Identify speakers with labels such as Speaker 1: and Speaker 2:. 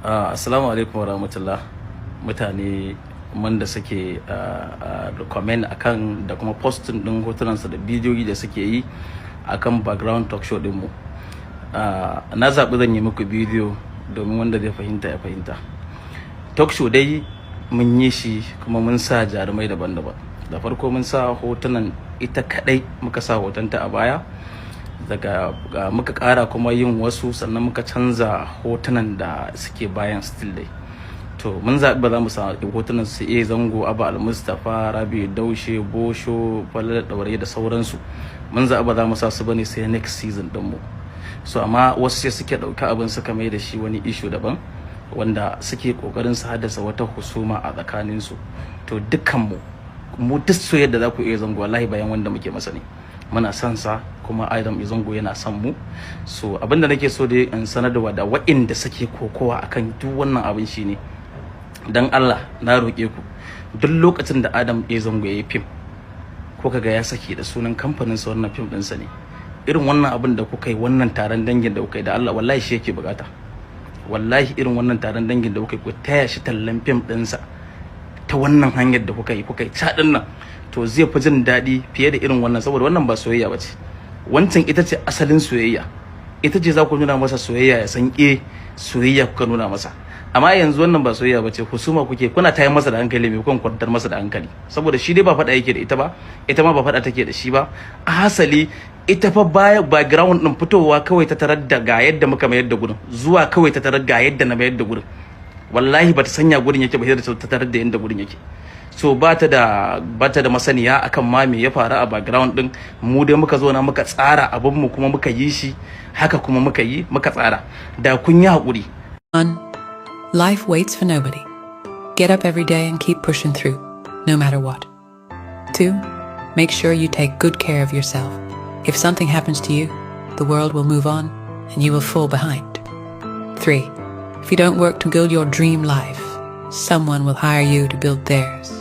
Speaker 1: Assalamu alaikum warahmatullah. Mutane wanda suke comment akan da kuma posting din hotunansa da bidiyoyi da suke yi akan background talk show dinmu. Na zaɓi zan yi muku bidiyo domin wanda zai fahimta ya fahimta. Talk show dai mun yi shi kuma mun sa jarumai daban-daban. Da farko mun sa hotunan ita kadai, muka sa hotonta a baya. Daga muka kara kuma yin wasu, sannan muka canza hotunan da suke bayan still dai. To mun zaɓi ba za mu sa hotunan su A Zango, Abba Almustapha, Rabi Daushe, Bosho, Falala Ɗaure da sauransu. Mun zaɓi ba za mu sa su bane sai next season ɗin mu. So amma wasu sai suke ɗauki abin suka mai da shi wani issue daban, wanda suke ƙoƙarin su haddasa wata husuma a tsakaninsu. To dukkanmu mu, duk soyayyar da za ku iya Zango, wallahi bayan wanda muke masa ne. Muna son sa kuma Adam Zango yana son mu. So abinda nake so dai in sanar da waɗanda suke kokowa akan duk wannan abin shine, dan Allah na roƙe ku, duk lokacin da Adam A Zango ya yi fim ko kaga ya saki da sunan kamfanin sa, wannan fim ɗinsa ne. Irin wannan abin da kuka yi, wannan taron dangin da kuka yi, da Allah wallahi shi yake bukata. Wallahi irin wannan taron dangin da kuka yi, ku taya shi tallan fim ɗinsa ta wannan hanyar da kuka yi caɗin nan, to zai fi jin daɗi fiye da irin wannan, saboda wannan ba soyayya ba ce. Wancan ita ce asalin soyayya, ita ce za ku nuna masa soyayya ya san e soyayya kuka nuna masa. Amma yanzu wannan ba soyayya ba ce, husuma kuke, kuna tayar masa da hankali mai kun kwantar masa da hankali, saboda shi dai ba faɗa yake da ita ba, ita ma ba faɗa take da shi ba. Hasali ita fa baya background din, fitowa kawai ta tarar da ga yadda muka mayar da gurin, zuwa kawai ta tarar ga yadda na mayar da gurin. Wallahi bata sanya gurin yake ba sai da ta tarar da yadda gurin yake. So ba ta da masaniya akan ma me ya faru a background din. Mu dai muka zo na muka tsara abin mu kuma muka yi shi haka, kuma muka yi muka tsara. Da kun yi hakuri.
Speaker 2: 1. Life waits for nobody. Get up every day and keep pushing through, no matter what. 2. Make sure you take good care of yourself. If something happens to you, the world will move on and you will fall behind. 3. If you don't work to build your dream life, someone will hire you to build theirs.